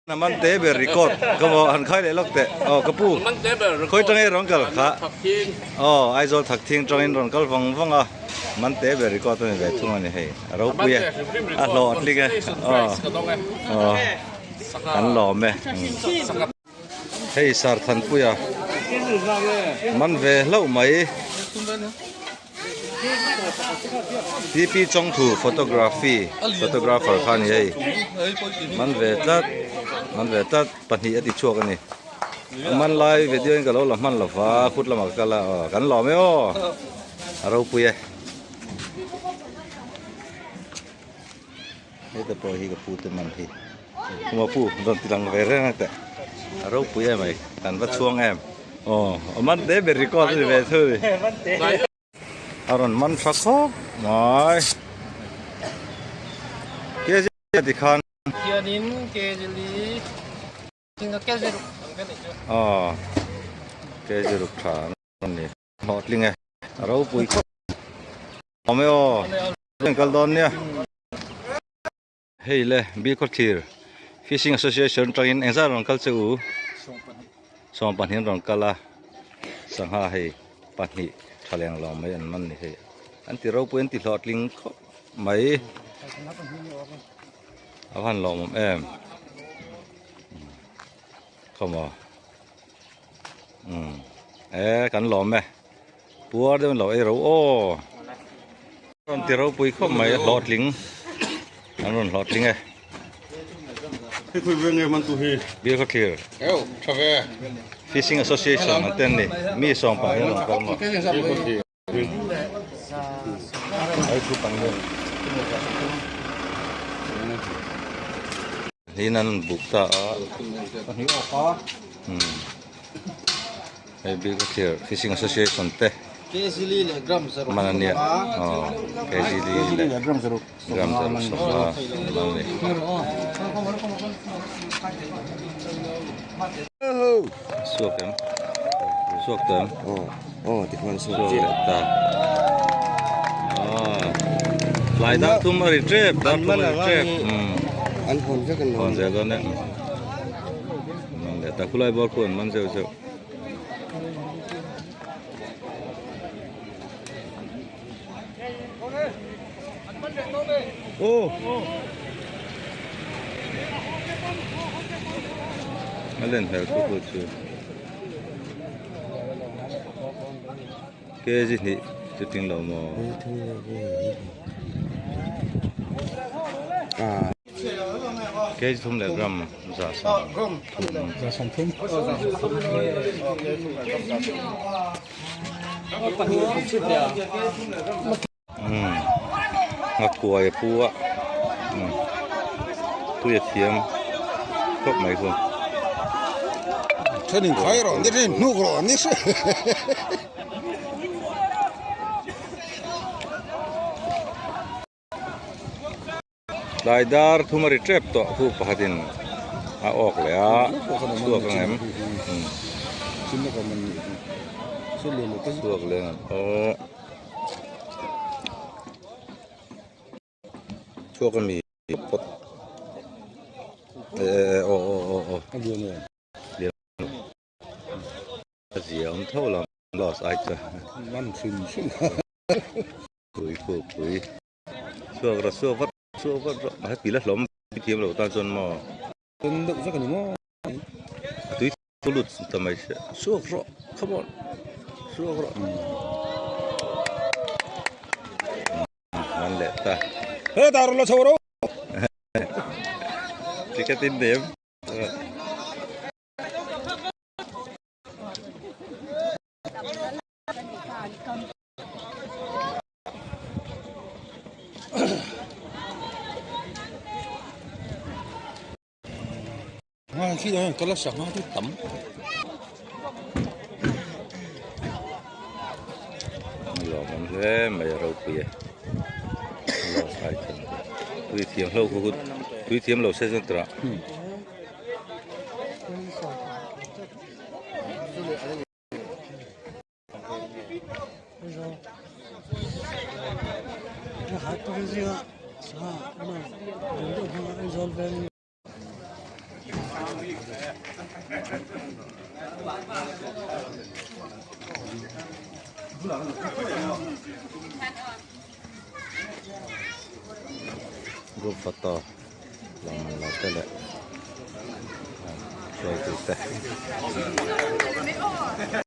A man te ber record ka maw han khai leh lawk teh aw ka pu khawi tang e rawn kal kha aw Aizawl Thakthing tangin rawn kal vang vang a man te ber record a ni ve thung a ni hei a ropui e a hlawh a tling e aw aw kan lawm e hei Sarthanpuia man ve hlauh mai. TP Chawngthu photography photographer kha a ni hei man ve tlat man ve tlat pahnih a ti chhuak a ni a man lai video in ka lo la hman lo va khut lamah ka kal a aw kan lawm e aw a ropui e heta pawh hi ka pu te man hi kuma pu rawn ti lang ve reng a teh a ropui em mai kan va chhuang em aw a man te ber record a ni ve thu ni a rawn man tha khawp mai kg ti khan hianin kg li aw kg ruk tha a ni Hlawhtling e, a ropui khawp awm e aw, an kal dawn nia. Hei le Bilkhawthlir Fishing Association atangin engzat rawn kal che u? 12 an rawn kal a, sangha hei pahnih tha leng lo mai an man ni hei. An ti ropui an ti hlawhtling khawp mai. A van lawmawm em. Khawmaw. Umm e kan lawm e puar deuh in lo ei ro aw rawn ti ropui khawp mai a hlawhtling an rawn hlawhtling e Bill kha thlir Fishing Association an ten ni mi sawm pahnih an rawn kal maw Niin an buk ta a hei bik a thlir fishing association te man a nia aw kg li leh gram zaruk sawmnga man a ni. Suak em? Suak tawh em? Aw, aw tikhuan suak Suak leh ta. Aw. Tlai dar thum a ri tep, dar thum a ri tep. An hawn vek an lo. Hawn zel dawn e. Man leh ta khulai bawr khu an man zeuh zeuh. Aw. A len hmel khu khu chu kg hnih chu ting lo maw kg thum leh gram za sam thum Nghakuai a pu a tui a thiam khawp mai chu. Thenin khai rawh ni rin hnuk rawh ni hre. Tlai dar thum a ri tep tawh khu pakhatin a awk leh a chhuak ang em chhuak leh ang aw chhuak a mi phawt e e aw aw aw aw a zia awm tho lo loss ai chuan man hrim hrim pui phu pui chhuak rawh chhuak vat chhuak vat rawh mahse tih la hlawm thiam loh tan chuan maw tum deuh vek a ni maw a tui thu lut ta mai se chhuak rawh come on chhuak rawh man leh ta he dar la chho ro ticket in nem Lawm awm hle mai a ropui e tui thiam hlo khu tui thiam lo se chuan tura. Group photo lang man lo te leh hruaitu te.